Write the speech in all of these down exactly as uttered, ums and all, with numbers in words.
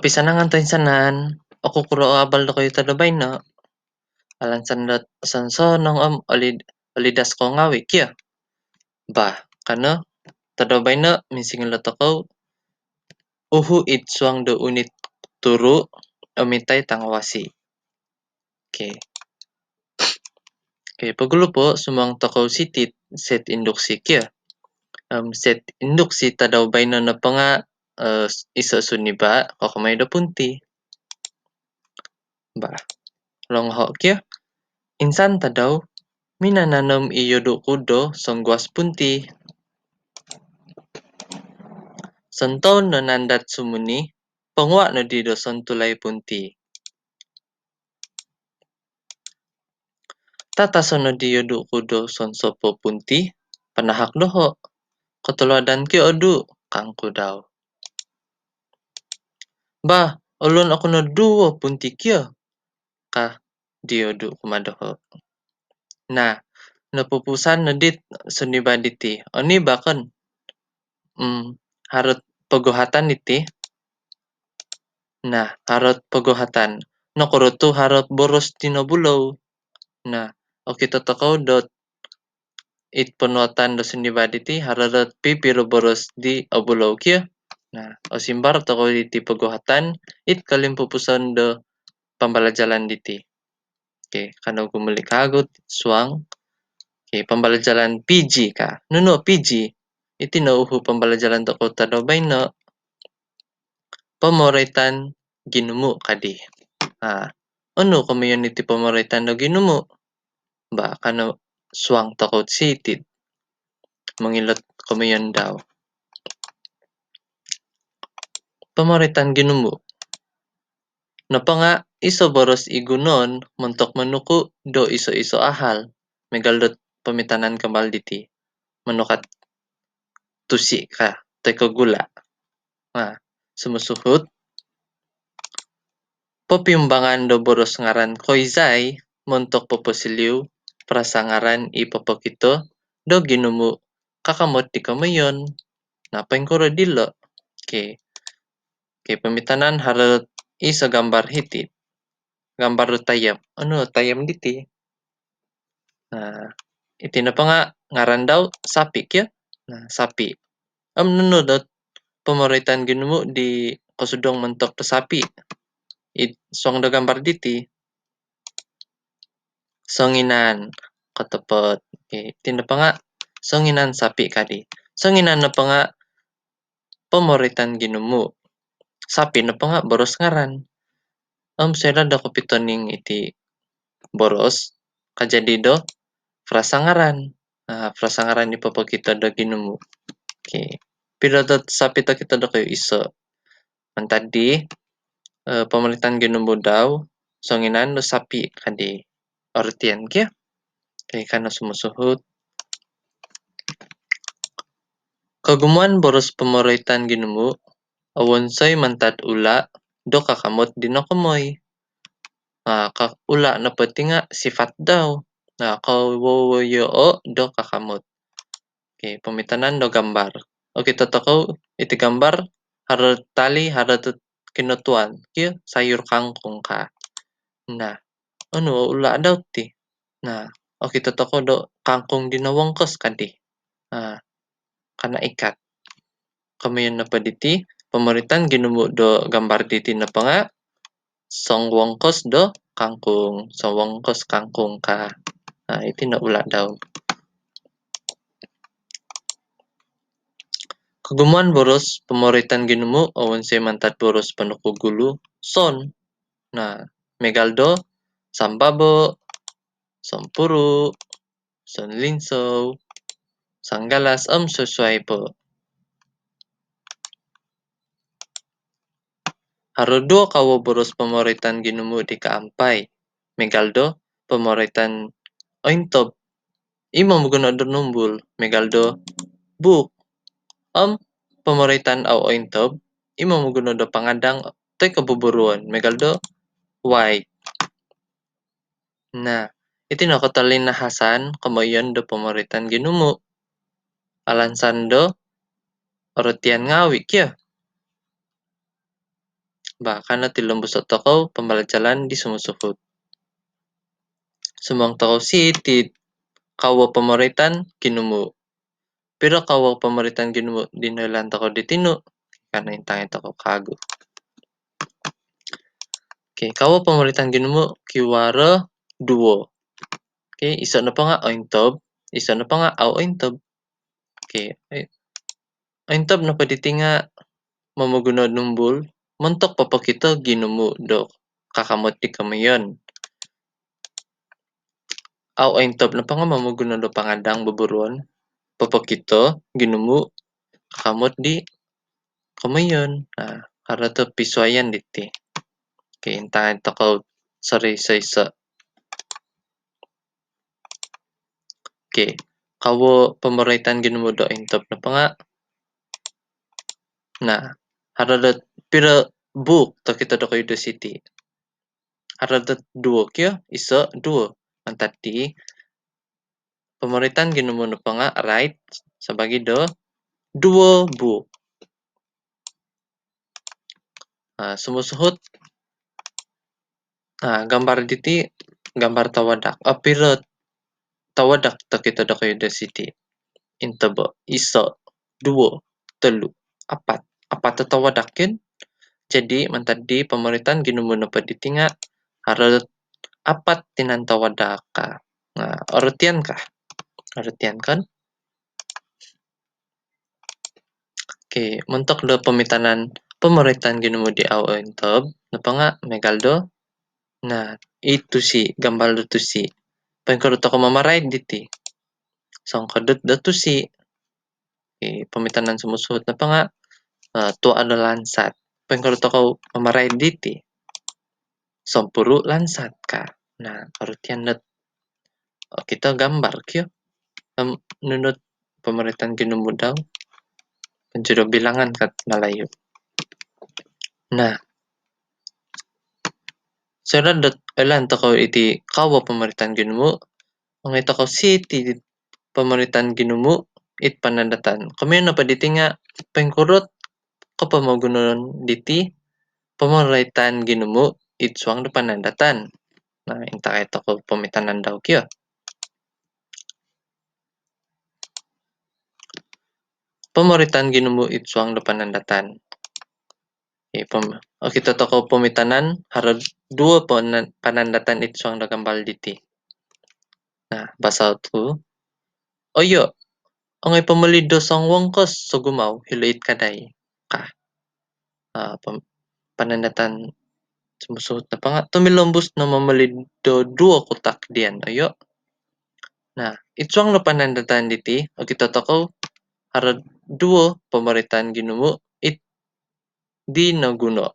Insanangan toinsanan, okukuro o abal dokoyu tadau baino? Alansan dot osonsonong om oli-, olidas kou ngawi kio. Bah, kano tadau baino minsingilo tokou uhu id suang do unit turu om mitai tangawasi. Okey. Okey, pogulu po sumuang tokou siti set induksi kio. Om set induksi tadau baino nopo nga, eh, iso suniba kokomoi do punti. Bah, longoho kio. Insan tadau minananom i yodu ku do songguas punti. Sontoun no nandat sumuni, pongua nodi do sontulai punti. Tataso nodi yodu ku do sonsopo punti, panahak doho. Kotoluadan kio odu, kangku dau. Bah, olon oku no duo punti kio, ka di yodu kumaa doho. Nah, nopupusan nodi suniba diti. Oni bakon. Hmm, harot poguhatan iti. Nah, harot poguhatan. Nokuro tu harot boros di nobulou. Nah, okito tokou dot it ponuatan do suniba diti, harot pipiro boros di obulou kio. Nah, osimbar tokou diti poguhatan, it kolimpupuson do pambalajalan diti. Okey, kano gumuli kagu suang. Okey, pambalajalan P G ka. Nunu P G? Iti no uhu pambalajalan tokou tadau baino. Pomoroitan ginumu kadi. Ha, onu komoyon iti pomoroitan do ginumu? Bah, kano suang tokou siti mongilo komoyon dau. Pomoroitan ginumu nopo nga iso boros i gunoon montok monuku do iso-iso ahal, miagal dot poomitanan gambar diti, monukat tusi ka, toi ko gula. Nah, sumusuhut. Popiumbangan do boros ngaran koizai montok poposiliu parasa ngaran i popokito do ginumu kakamot di komoyon. Nah, poingkuro dilo? Okey. Okey, poomitanan harot iso gambar hiti. Gambar do tayam. Onu tayam diti? Nah, iti nopo nga ngaran dau sapi kio. Nah, sapi. Om nunu dot pomoroitan ginumu di kosudong montok do sapi id suang do gambar diti? Songinan. Kotopot. Okey, iti nopo nga songinan sapi kadi. Songinan nopo nga pomoroitan ginumu. Sapi nopo nga boros ngaran. Om soira do kopitoning iti boros, kajadi do parasa ngaran. Nah, parasa ngaran i popokito do ginumu. Okey. Piro dot sapi tokito dokoyu? Iso. Mantad di, eh, pomoroitan ginumu dau, songinan do sapi kadi orotian kio. Okey, kano sumusuhut. Kogumuan boros pomoroitan ginumu, owonsoi mantad ula do kakamot di nokomoi. Nah, ka-, ula nopo ti nga sifat dau. Nah, kowowoyoo do kakamot. Okey, poomitanan do gambar. Okey, okito tokou iti gambar, harot tali, harot kinotuan kio, sayur kangkung ka. Nah, onu o ula dau ti? Nah, okito tokou do kangkung di nowongkos kadi. Nah, kana ikat. Komoyon nopo diti, pomoroitan ginumu do gambar diti nopo nga songwongkos do kangkung, songwongkos kangkung ka. Nah, iti no ula dau. Kogumuan boros pomoroitan ginumu, owonsoi mantad boros ponuku gulu, son. Nah, miagal do sambabo, sompuru, sonlinsou, sanggalas om susuai po. Haro duo kawo boros pomoroitan ginumu di kaampai, miagal do pomoroitan ointob i momoguno do numbul, miagal do buuk, om pomoroitan au ointob i momoguno do pangadang toi ko buburuon, miagal do waig. Nah, iti no kotolinahazan komoyon do pomoroitan ginumu. Alansan do orotian ngawi kio. Bah, kano tilombuso' tokou pambalajalan di sumusuhut. Sumuang tokou siti kawo pomoroitan ginumu'. Piro kawo pomoroitan ginumu' di noilaan tokou di tinu? Kano intangai tokou kagu. Okey, kawo pomoroitan ginumu' kiwaro duo. Okey, iso' nopo nga' ointob, iso' nopo nga' au' ointob. Okey, ointob nopo diti nga' momoguno numbul montok popokito ginumu' do kakamot di komoyon. Au' ointob nopo nga' momoguno do pangadang boboruon popokito ginumu' kakamot di komoyon. Nah, haro tu pisuayan diti. Okey, intangai tokou sori iso-iso. Okey, kawo pomoroitan ginumu' do ointob nopo nga'. Nah, haro do piro buuk tokito dokoyu do siti? Haro do duo kio, iso' duo. Mantad di pomoroitan ginumu' nopo nga' rait sabaagi do duo buuk. Sumusuhut. Gambar diti gambar tawadak. Piro tawadak tokito dokoyu do siti? Intobo, iso', duo, tolu, apat. Apat o tawadak kan? Jadi mantad di pomoroitan ginumu' nopo diti nga' haro apat tinan tawadak ka. Nah, orotian ka? Orotian kan? Okey, montok do pomitanan pomoroitan ginumu' di au' ointob nopo nga' miagal do, nah, i tusi, gambar do tusi. Poingkuro tokou mamarait diti? Songkodut do tusi. Okey, pomitanan sumusuhut nopo nga' tua' do lansat. Poingkuro tokou mamarait diti? Sompuru lansat ka. Nah, orotian dot okito gambar kio. Nunu ot pomoroitan ginumu' dau? Penjodoh bilangan ka Malayu. Nah, soira dot oilaan tokou iti kawo pomoroitan ginumu', ongoi tokou siti pomoroitan ginumu' it panandatan. Komoyon nopo diti nga' poingkuro ot kopomogunoon diti pomoroitan ginumu' id suang do panandatan. Nah, intangai tokou pomitanan dau kio. Pomoroitan ginumu' id suang do panandatan. Okito tokou pomitanan, haro duo panandatan id suang do gambar diti. Nah, basao tu, oyo, ongoi pomoli do songwongkos sogumau hilo id kadai ka. Panandatan sumusuhut nopo nga' tumilombus no momoli do duo kutak dian, oyo. Nah, id suang do panandatan diti okito tokou haro duo pomoroitan ginumu' it di noguno.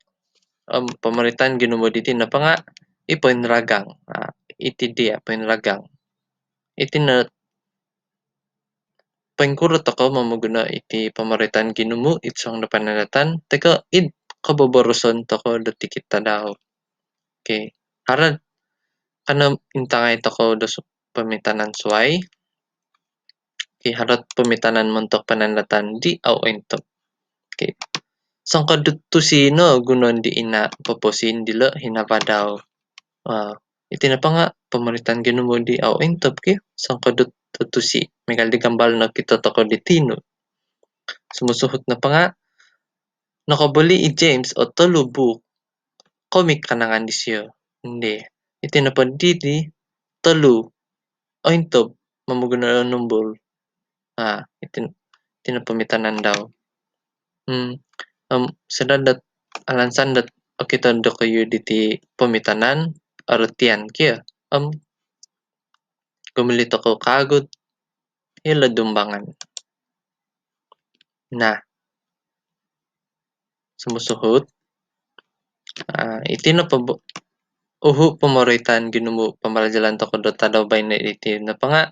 Om pomoroitan ginumu' diti nopo nga' i poinragang. Iti dia poinragang. Iti no poingkuro tokou momoguno iti pomoroitan ginumu' id suang do panandatan toi ko' id koboboroson tokou do tikid tadau. Okey, haro, kano intangai tokou do pomitanan suai. Okey, haro ot pomitanan montok panandatan di au' ointob. Okey, songkodut tusi no gunoon di ina' poposin dilo' hinabaw dau. Iti nopo nga' pomoroitan ginumu' di au' ointob kio, songkodut tusi, miagal di gambar nokito tokou di tinu. Sumusuhut nopo nga', nokoboli i James o tolu buuk komik kanangan disio. Iti nopo diti tolu ointob momoguno numbul. Iti no pomitanan dau. Soira dot alansan dot okito dokoyu diti pomitanan, orotian kio om gumuli tokou kagu hilo dumbangan. Nah, sumusuhut. Iti nopo uhu' pomoroitan ginumu' pambalajalan tokou do tadau baino diti nopo nga'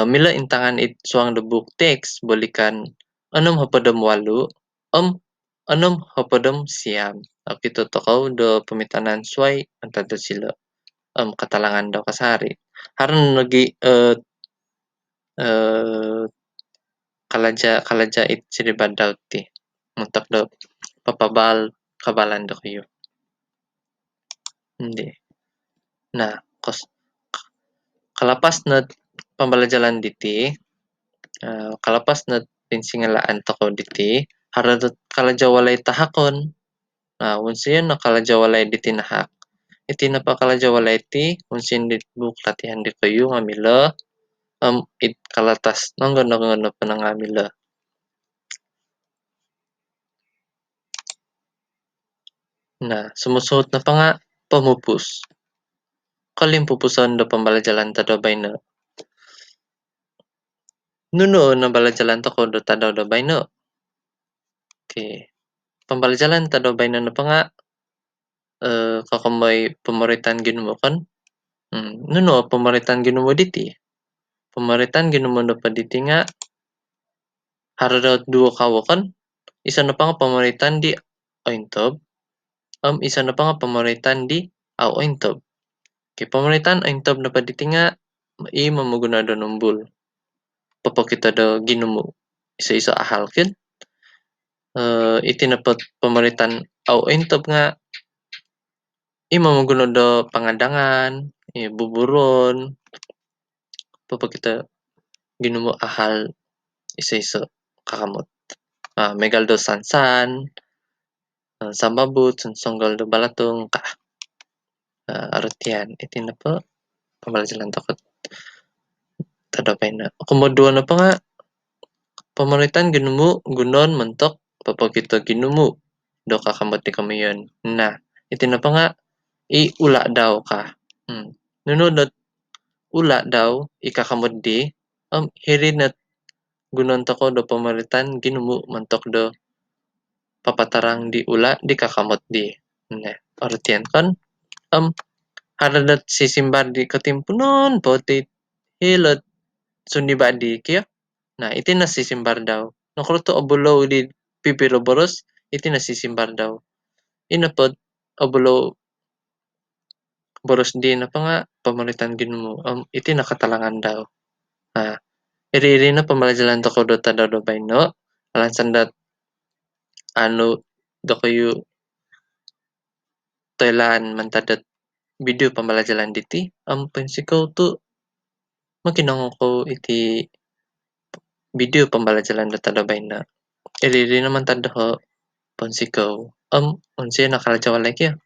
milo intangan id suang do buuk teks bolikan onom hopod om walu om onom hopod om siam. Okito tokou do pomitanan suai mantad do silo om katalangan dau kasari. Haro nogi kalaja, kalaja id siriba dau ti montok do papabal kabalan dokoyu. Indi. Nah, kos kalapas no pambalajalan diti, kalapas no pinsingilaan tokou diti, haro do kalaja walai tahakon. Nah, wonsoyon no kalaja walai diti nahak. Iti nopo kalaja walai ti wonsoyon di buuk latihan dokoyu nga milo om id kalatas nonggo-nonggo nopo nga milo. Nah, sumusuhut nopo nga pomupus. Kolimpupuson do pambalajalan tadau baino. Nunu o nabalajalan tokou do tadau do baino? Okey. Pambalajalan tadau baino nopo nga kokomoi pomoroitan ginumu kan. Nunu o pomoroitan ginumu diti? Pomoroitan ginumu nopo diti nga haro do duo kawo kan. Iso nopo nga pomoroitan di ointob om iso nopo nga pomoroitan di au ointob. Okey, pomoroitan ointob nopo diti nga i momoguno do numbul popokito do ginumu iso-iso ahal kan. Iti nopo pomoroitan au ointob nga i momoguno do pangadangan, buburuon popokito ginumu ahal iso-iso kakamot. Miagal do sansan, sambabut, sonsonggal do balatung ka. Aratian iti nopo pambalajalan tokou tadau baino. Kumoduo nopo nga pomoroitan ginumu gunoon montok popokito ginumu do kakamot di komoyon. Nah, iti nopo nga i ula dau ka. Nunu dot ula dau i kakamot di om hiri no gunoon tokou do pomoroitan ginumu montok do papatarang di ula di kakamot di. Nah, aratian kan om haro dot sisimbar di kotimpuunon po ti hilo'd sundibadi kio. Nah, iti no sisimbar dau. Nokuro tu obolou di pipiro boros, iti no sisimbar dau. Ino po obolou boros di nopo nga pomoroitan ginumu om iti no katalangan dau. Iri-iri no pambalajalan tokou do tadau do baino. Alansan dot anu dokoyu toilaan mantad dot video pambalajalan diti om pounsikou tu mokinongou kou iti video pambalajalan do tadau baino. Iri-iri no mantad doho, pounsikou om wonsoyon no kalaja walai kio.